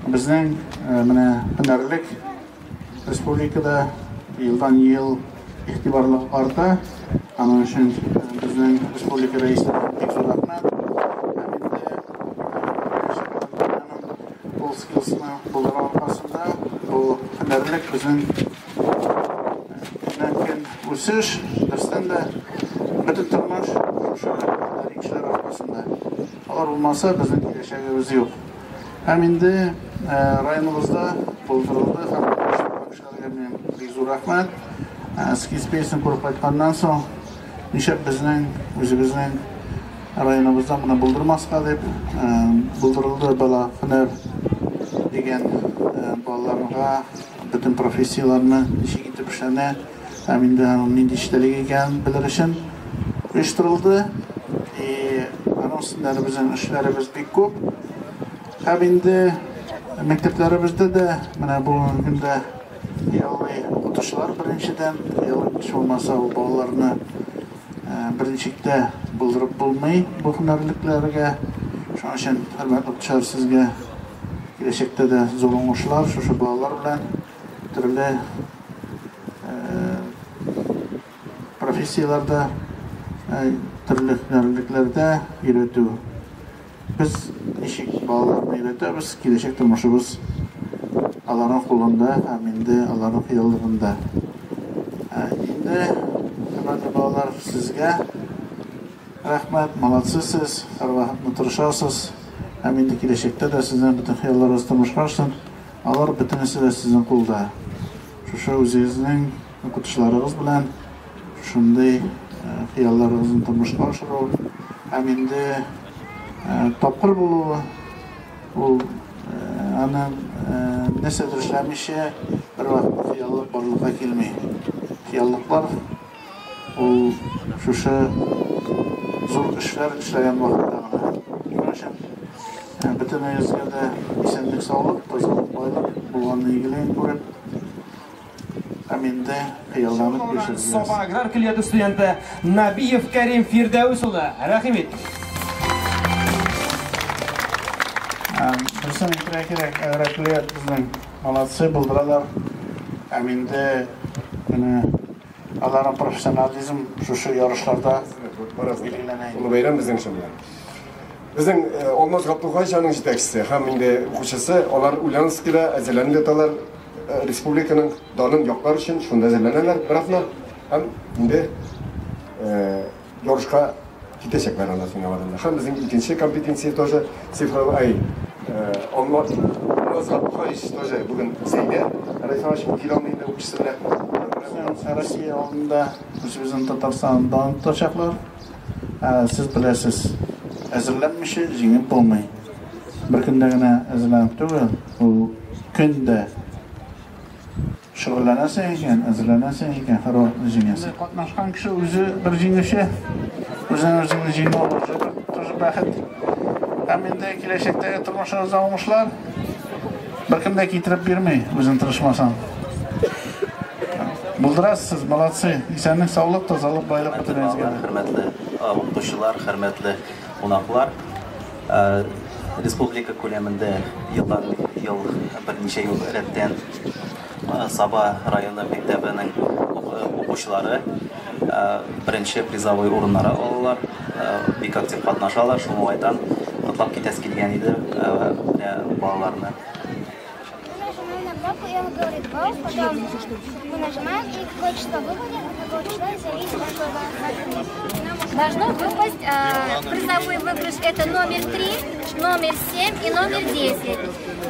Безнең менә һөнәрлек республикада елдан-ел игътибарлык арта. Аның өчен безнең республика рәисе бик зур рәхмәт. Һәм инде ул скиллсны булдыру аркасында бу һөнәрлек безнең көннән-көн үсеш, дөрестән дә бөтен тормыш шушы һөнәри кешеләр аркасында. Алар булмаса, безнең киләчәгебез юк. Һәм инде районыбызда булдырылды һәм кешеләргә минем бик зур рәхмәт. Ски-спейсны күреп кайтканнан соң, нишләп безнең үзебезнең районыбызда моны булдырмаска дип, булдырылды бала һөнәр дигән балаларга бөтен профессияләрне ничек итеп эшләнә һәм инде аның нинди эчтәлеге икәнен белер өчен оештырылды. И аның өстендә әле безнең эшләребез бик күп. Һәм инде мәктәпләребездә дә менә бүгенге көндә хыялый укытучылар беренчедән, хыялый укытучы булмаса, ул балаларны берничек тә булдырып булмый бу һөнәрлекләргә. Шуның өчен, хөрмәтле укытучылар, сезгә киләчәктә дә зур уңышлар шушы балалар белән төрле профессияләрдә, төрле һөнәрлекләрдә өйрәтү. Без ничек балаларны өйрәтәбез, киләчәк тормышыбыз аларның кулында һәм инде аларның хыяллыгында. Инде, хөрмәтле балалар, сезгә рәхмәт, молодцы сез, һәрвакытны тырышасыз. Һәм инде киләчәктә дә сезнең бөтен хыялларыгыз тормышка ашсын. Алар бөтенесе дә сезнең кулда. Шушы үзегезнең укытучыларыгыз белән шундый хыялларыгызны тормышка ашыру һәм инде тапкыр булуы ул аның нәрсәдер эшләмичә бервакытта хыяллык барлыкка килми. Хыяллыклар ул шушы зур эшләр эшләгән вакытта гына. Шуның өчен бөтенегезгә дә исәнлек-саулык, тазалык, байлык, булганны игелеген күреп, һәм инде хыялланып яшәргә. Саба аграр көллияте студенты Набиев Кәрим Фирдәүс улы. Рәхим ит. Берсен әйтергә кирәк, аграр көллият безнең молодцы, булдыралар. Һәм инде менә аларның профессионализм шушы ярышларда билгеләнә. Олы бәйрәм безнең өчен белән. Безнең Алмаз Габдулхаевич аның җитәкчесе һәм инде укучысы, алар Ульяновскида әзерләнеп яталар. Республиканың данын яклар өчен шунда әзерләнәләр бер атна һәм инде ярышка китәчәкләр аннан соң яңадан. Һәм безнең икенче компетенция тоже цифровой, ай, Алмаз Габдулхаевич тоже бүген Зәйдә. Райфанович килә алмый инде укучысы белән. Безнең Россия алдында үзебезнең Татарстан данын тотачаклар. Сез беләсез, әзерләнмичә җиңеп булмый. Бер көндә генә әзерләнеп түгел, ул көндә шөгыльләнәсең икән, әзерләнәсең икән, һәрвакытны җиңәсең. Катнашкан кеше үзе бер җиңүче, үзен үзеңне җиңү уже бер тоже бәхет. Һәм инде киләчәктәге тормышыгызда уңышлар беркем дә китереп бирми, үзең тырышмасаң. Булдырасыз сез, молодцы. Исәнлек, саулык, тазалык, байлык бөтенегезгә дә. Хөрмәтле укытучылар, хөрмәтле кунаклар. Республика күләмендә елдан ел берничә ел рәттән Саба районы мәктәбенең укучылары беренче призовой урыннары алалар, бик актив катнашалар. Шул уңайдан котлап китәсе килгән иде балаларны. Нажимаем на кнопку, и он говорит «Go», потом мы нажимаем, и какое число выпадет, от какого числа зависит, что должно выпасть призовой выигрыш. Это номер 3, номер 7 и номер 10.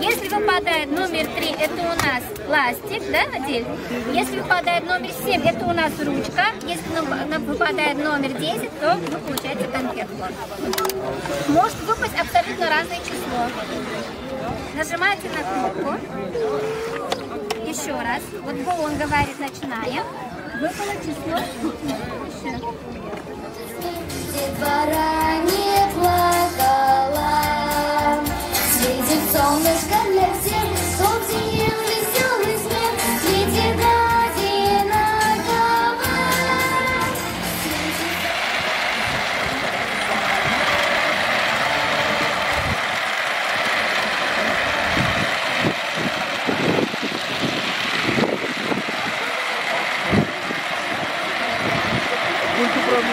Если выпадает номер 3, это у нас пластик, да, Адель? Если выпадает номер 7, это у нас ручка. Если выпадает номер 10, то вы получаете конфетку. Может выпасть абсолютно разное число. Нажимаете на кнопку. Еще раз. Вот Go, он говорит, начинаем. Выпало число. Еще. Детвора не плакала. Светит солнышко для всех, чтоб зиял веселый смех. Светит одинаково.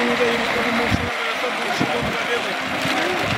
Җиңүдә егетләрнең машиналар ясап, беренче Дом Победы.